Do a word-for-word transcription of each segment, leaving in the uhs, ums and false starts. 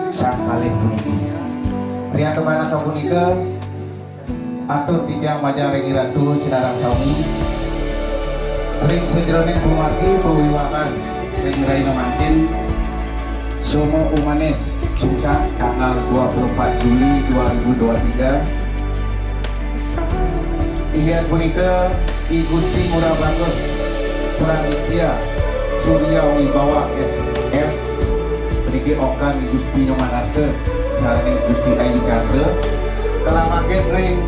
Sangkalih puniki. Riantukan sapunika, atur titiang majeng ring Ratu sinareng sami. Ring sajeroning pamargi pawiwahan ring rahina mangkin, Soma Umanis, sungsang tanggal dua puluh empat Juli dua ribu dua tiga. Inggih punika I Gusti Ngurah Bagus Pradistya Surya Wibawa S M, puniki okan I Gusti Nyoman Arta sareng I Gusti Ayu Chandra, kalamakin ring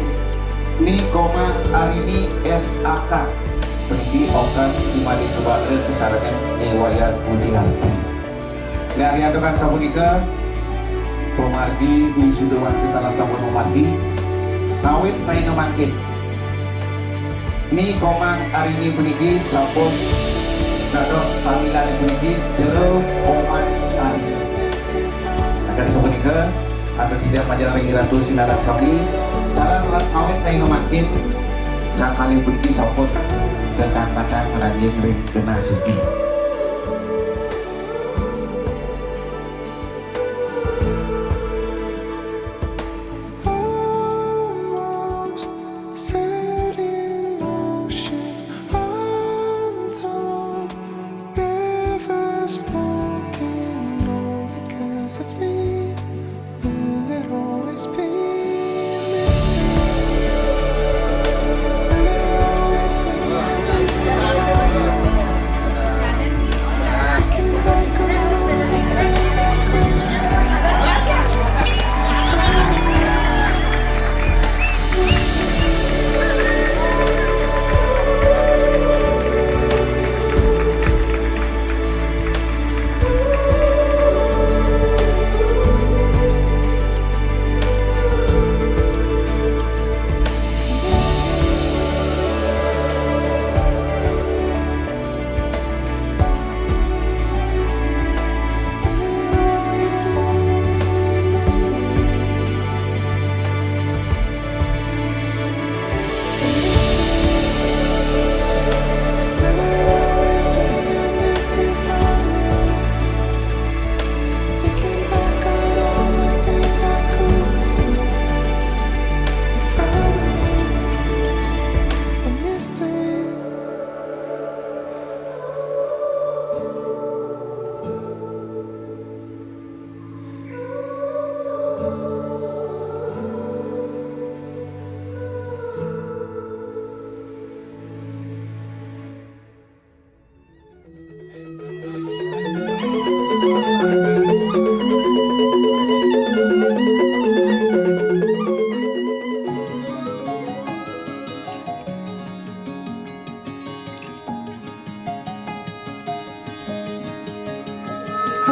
Ni Komang Arini S A K, puniki okan I Made Subadra sareng Ni Wayan Budiarti. Nah, riantukan sapunika, pamargi wisuda wangsit taler sampun mamargi. Ngawit rahina mangkin, Ni Komang Arini puniki sampun dados panggilan puniki Jero Komang Arini. Nah, kadi sapunika, atur titiang majeng ring Ratu sinareng sami, taler ngawit rahina mangkin, sangkalih puniki sampun kakangkatang ngranjing ring genah suci. Almost set in motion, untold, never spoken, all because of me. Will it always be a mystery? Will it always be a mystery? Looking back on all the things I couldn't see.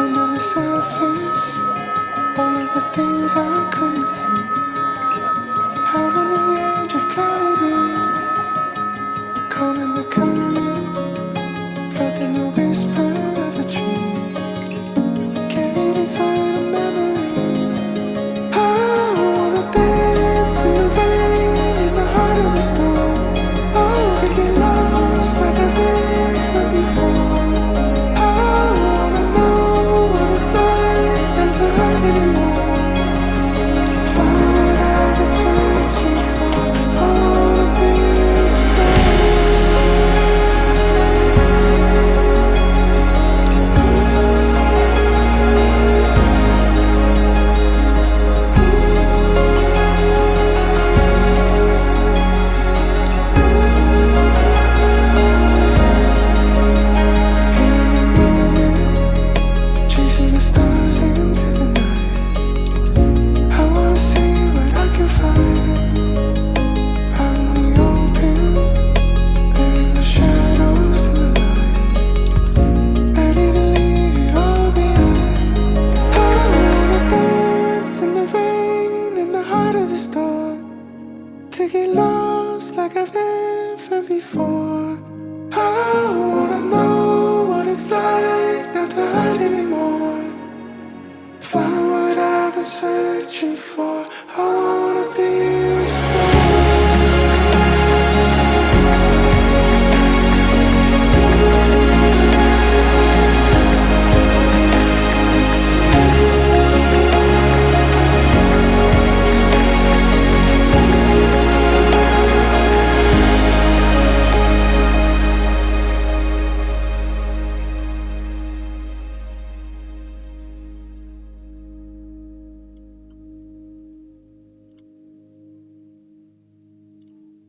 Under the surface, all of the things I couldn't see. Out on the edge of clarity, calm in the current, felt in the whisper of a tree. Carried inside a memory. I wanna dance in the rain, in the heart of the storm. I wanna get lost like I've never before. I wanna know what it's like not to hurt anymore. Find what I've been searching for. I wanna be restored. Here in the moment, chasing the stars into the night. I wanna see what I can find. Out in the open, burying the shadows in the light. Ready to leave it all behind. I wanna dance in the rain, in the heart of the storm. To get lost like I've never before. I wanna know what it's like not to hurt anymore. Find what I've been searching for.